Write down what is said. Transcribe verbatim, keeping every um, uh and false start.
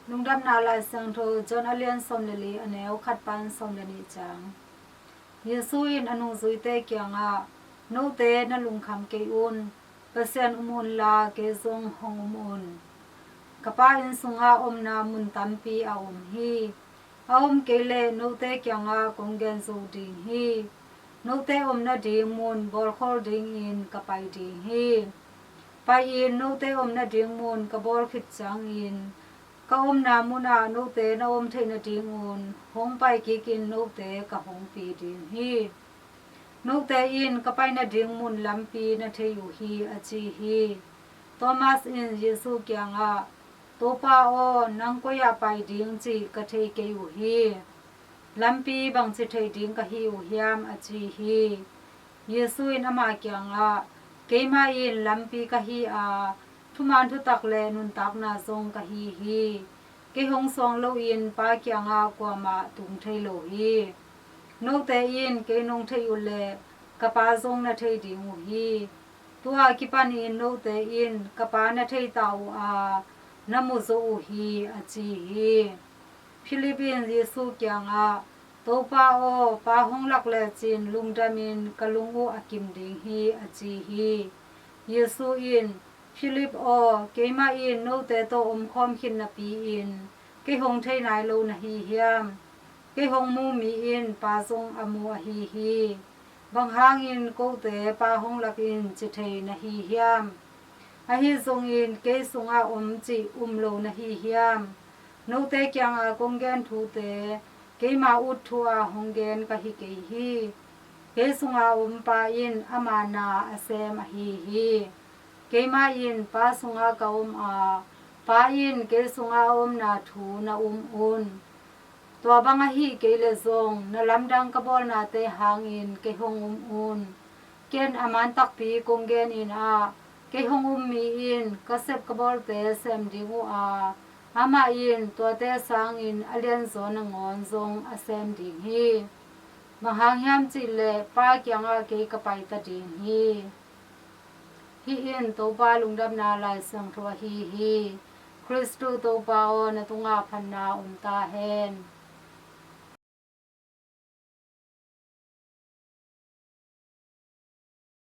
Lungdamna Lai Siangtho John a lian sawm le li, a neu khat pan sawm le nih ciang. Jesu in a nungzuite kiangah, "Note na lungkham kei un, Pasian um unla kei zong hong um un. Ka Pa inn sungah omna mun tampi a om hi. A om kei leh note kiangah kong gen zo ding hi. Note om nading mun bawlkhol dingin ka pai ding hi. Pai-in note om nading mun ka bawl khit ciangin ka omna munah note na om theih nadingun hong pai kikin note ka hong pi ding hi. Note in ka pai nading mun lampi na thei uh hi," a ci hi. Thomas in Jesu kiangah, "Topa aw, nang koi-ah pai ding cih ka thei kei uh hi. Lampi bangci thei ding ka hi uh hiam?" a ci hi. Jesu in ama kiangah, "Keimah in lampi ka hi a, thuman thutak le nuntakna zong ka hi hi. Kei hong suang loin Pa kiangah kuamah tung thei lo hi. Note in kei nong theih uh leh ka Pa zong na thei ding uh hi. Tua kipanin note in ka Pa na thei ta uh a, na mu zo uh hi," a ci hi. Philip in Jesu kiangah, "Topa aw, Pa hong lak lecin lungdamin ka lung uh a kim ding hi," a ci hi. Jesu in, "Philip aw, keimah in note tawh omkhawm khit napi-in kei hong thei nai lo na hi hiam? Kei hong mu mi in Pa zong a mu ahi hi. Bang hangin kote Pa hong lakin ci thei na hi hiam? Ahi zongin kei sungah om cih um lo na hi hiam? Note kiangah kong gen thute keima ut thu-a hong gen ka hi kei hi. Kei sunga om Pa in ama na a sem ahi hi. Keimah in Pa sungah ka om a, Pa in kei sungah a omna thu na um un. Tua bang ahi kei leh zong na lamdang ka bawlnate hangin kei hong um un. Ken a man takpi kong genin ah, kei hong um mi in ka sep ka bawlte sem ding uh a, amah in tuate sangin a lianzaw nangawn zong a sem ding hi. Bang hang hiam cih leh Pa kiangah kei ka paita ding hi." Hih in Topa Lungdamna Lai Siangtho ahi hi. Khristu Topa aw, na tungah phatna om ta hen.